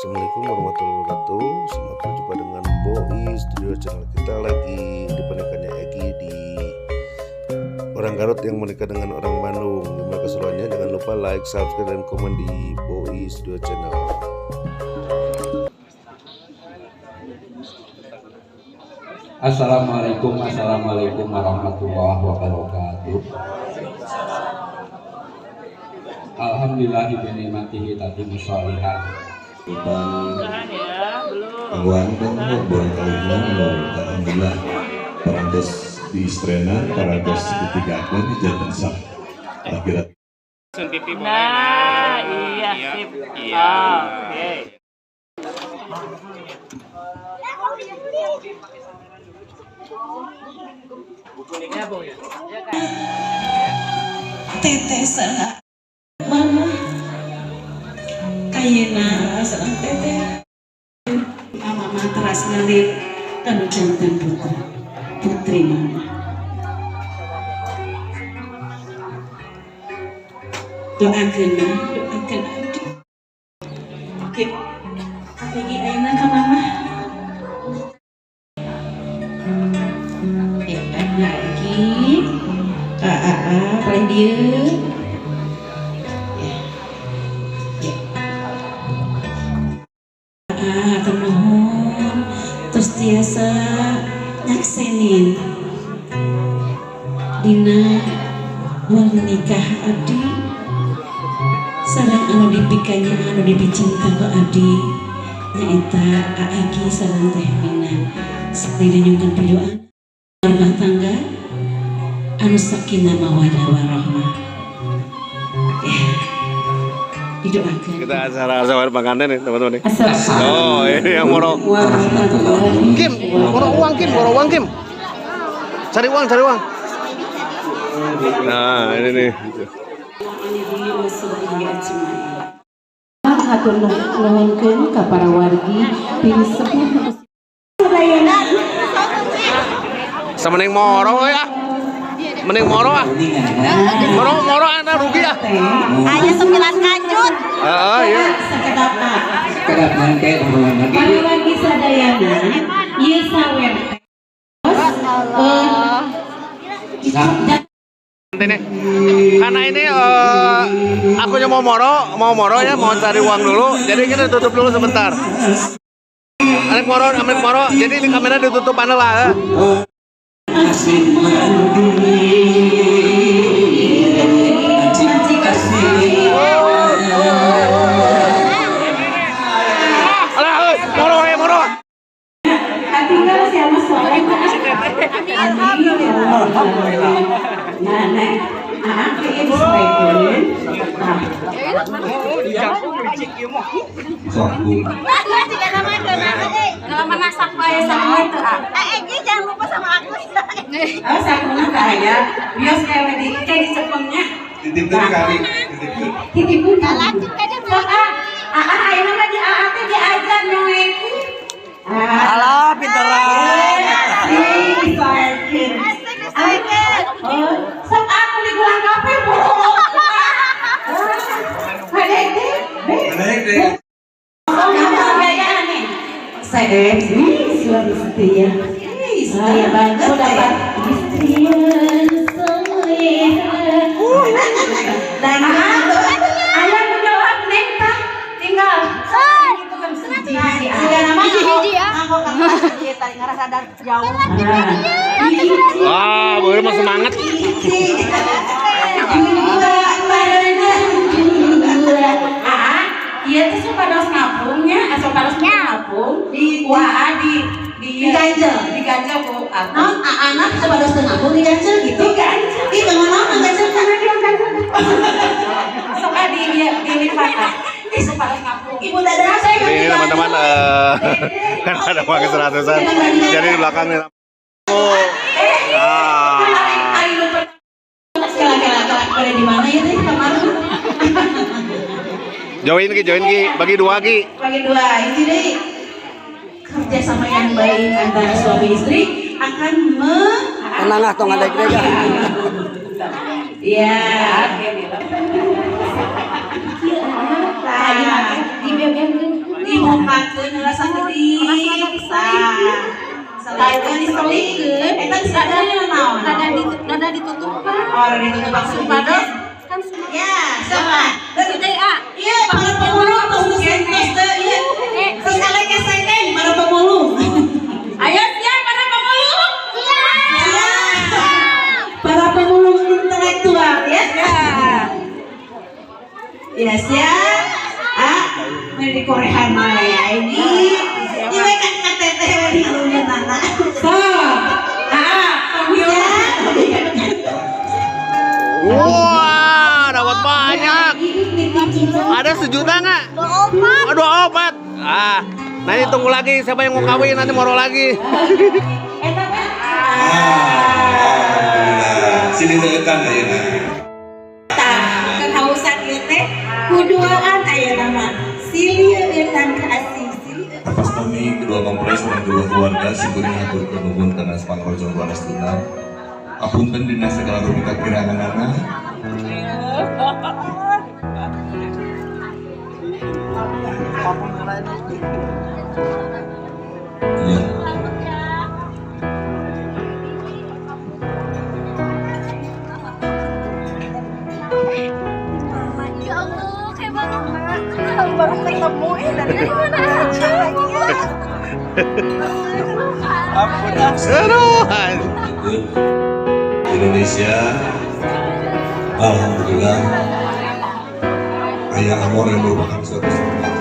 Assalamualaikum warahmatullahi wabarakatuh. Selamat berjumpa dengan Boi Studio Channel. Kita lagi di pernikahannya Egi, di orang Garut yang menikah dengan orang Bandung. Gimana keseruannya? Jangan lupa like, subscribe, dan komen di Boi Studio Channel. Assalamualaikum, assalamualaikum warahmatullahi wabarakatuh. Alhamdulillah bi ni'matihi tatimmu sholihat. Angguan kan bulan kalima, alhamdulillah parantos diistrenan, parantos ditigakeun janten sak laki-laki. Nah, iya, sip. Iya. Oke. Teteh sareng mama ayeuna sareng teteh, mama mah teras ngalih kanu janten putra putri mama. Doakeun mah, doakeun abdi. Oke, lagi ayeuna ka mama ya, ayeuna lagi ka aa paling dieu ya ya. Aa, hatur nuhun terus tiasa nyaksenin dina wali nikah abdi sareng anu dipikanya, anu dipicinta ku abdi, nyaeta Aa Egi sareng Teh Mina. Sakali nyungkeun pidoa rumah tangga anu sakinah, mawadah, warahmah ya, didoakan. Kita acara acara pengantin nih, teman-teman nih. Assalamualaikum Oh, ini yang moro. warahmatullahi. Kim, moro uang Kim, moro uang Kim. Cari uang, cari uang. Nah, ini nih. Alihi wasahbihi ajmain. Hatur nuhunkeun ka para wargi pilih sepuh sadayana. Sama mending moro ya. Mending moro ah. Moro moro anda rugi ah. Hanya 9 kancut. Heeh, iya. Sakedap. Kedap mangke nuhun lagi. Para wargi sadayana, ieu sawer Nanti nih. Karena ini akunya mau moro ya, mau cari uang dulu. Jadi kita tutup dulu sebentar. Anak moro, anak moro. Jadi ini kamera ditutup mana lah. Ya. Asih mandi. Asih asih. Alah, euy, moro ya moro. Tinggal siapa soleh. Alhamdulillah. Nah, neng, ah, kayaknya disesuaikan. Nah, Sok, Bu. Kalau masak wae sama itu ah. Eh, Egi jangan lupa sama aku. Oh, sakuna teh aya. Bios kayak di kayak dicepengnya. Titipkeun kali, titipkeun. Titipun. Lanjut kan. Sok ah, ah, ayeuna mah di aa teh diajar nyongekin. Alah, pinteran. Asik, disoekin. Asik, disoekin. Oh, sok aku di gulang kafe, Bu. Ada deh. Menaik deh. Oh, gayaan nih. Saya suami setia. Setia banget. Aku dapat istri yang soleha. Dan ayah menjawab neng tah tinggal. Hiji-hiji ya. Jauh. Wah, Bu Irma semangat. Iya tuh supados ngapungnya, supados ngapung di wah di Diganjel. Diganjel ku aku. Non, anak supados teu ngapung diganjel gitu. Diganjel. Ih, kemana naon ganjel kan? Karena dia ganjel. Sok ah di lipat ah. Ih, supados ngapung. Ibu Dada saya Jadi ini teman-teman kan ada uang seratusan. Jadi di belakang nih. Oh. Ah. Ari nu pertama Kela kela kela pada di mana ya teh kemarin? Join Ki, join Ki, bagi dua Ki. Bagi dua, ini deh kerjasama yang baik antara suami istri akan me Tenang ah, tong ada ah. Iya. Tadi di BBM. Mukakeun heula sakedik. Tah, diselikeun. Eta disadana naon? Rada ditutup kan. Oh, rada ditutup Supados kan semua. Ya, siapa? Sudah ah. Iya, para pemulung terus terus terus iya. Terus alek seken para pemulung. Ayo siap para pemulung. Siap. Para pemulung intelektual ya. Ya, siap. Ah, ini korehan mah ya ini. Ini kan KTT we di nana. Sok. Ah, siap. Wah, dapat banyak. Ada sejuta nggak? 24. Oh, 24. Ah, nanti tunggu lagi siapa yang mau kawin nanti moro lagi. Alhamdulillah. Sini tekan ayeuna. Tah, kehausan ieu teh kuduaan ayeuna mah. Silih eutan ka asih, silih. Atas kami kedua mempelai sareng kedua keluarga simkuring haturkeun nuhun kana pangrojong walestuna. Apunten dina segala rupi kakiranganana. Iya. Ya Allah, kayak baru ketemu ya dari mana aja. Aduh. Indonesia, alhamdulillah, Ayah Amor yang merupakan suatu selamat.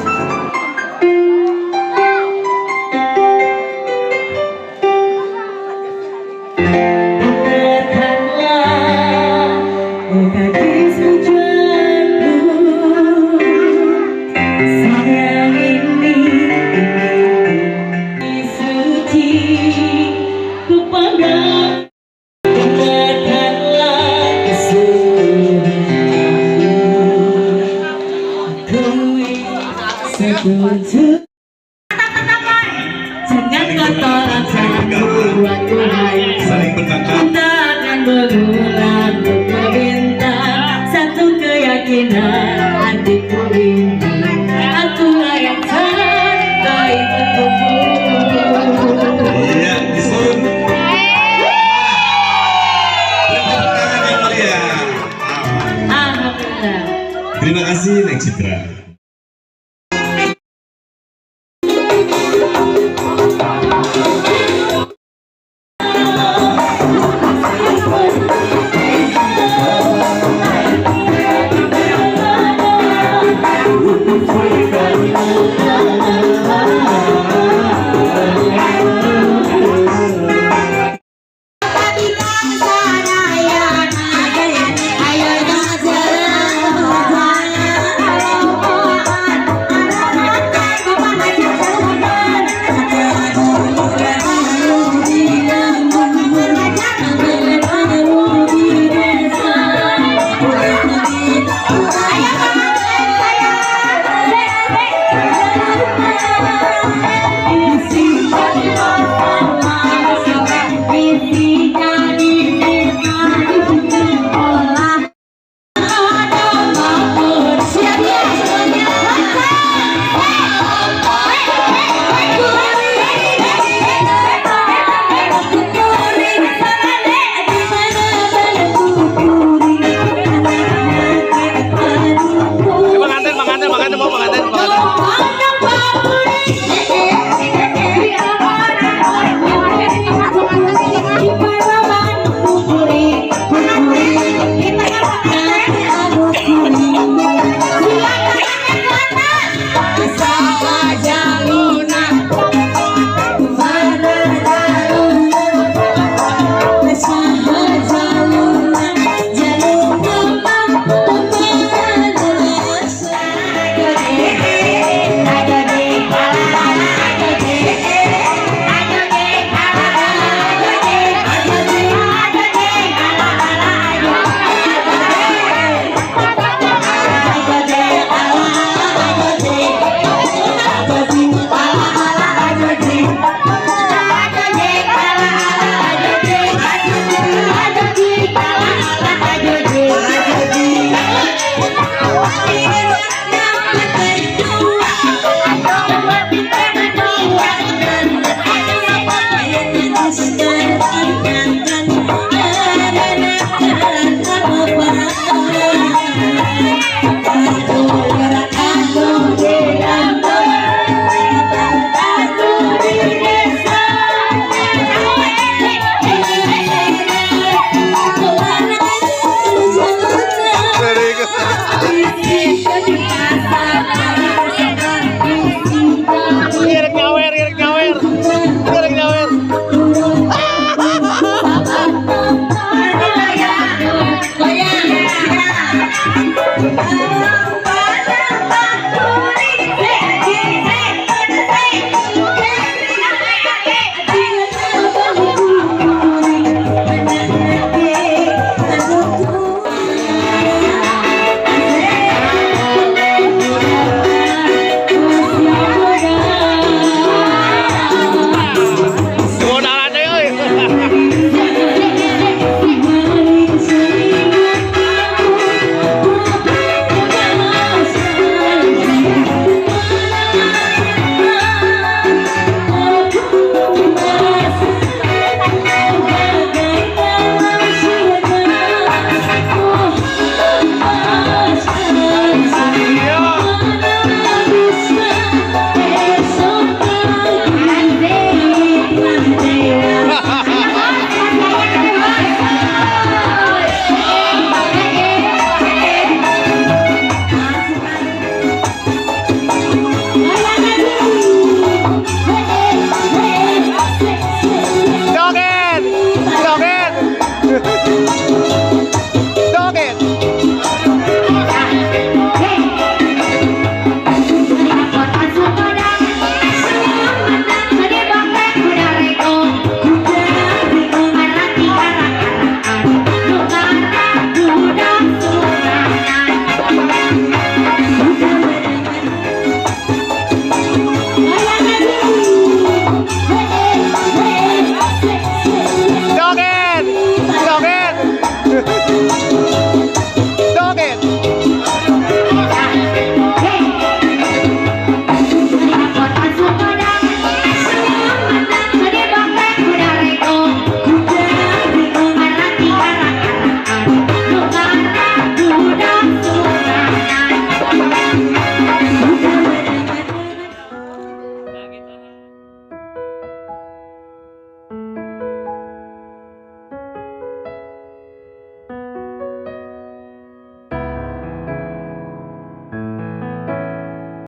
Sayang ini suci kepada dengarkanlah keseruanku. Ku setuju. Jangan kotor.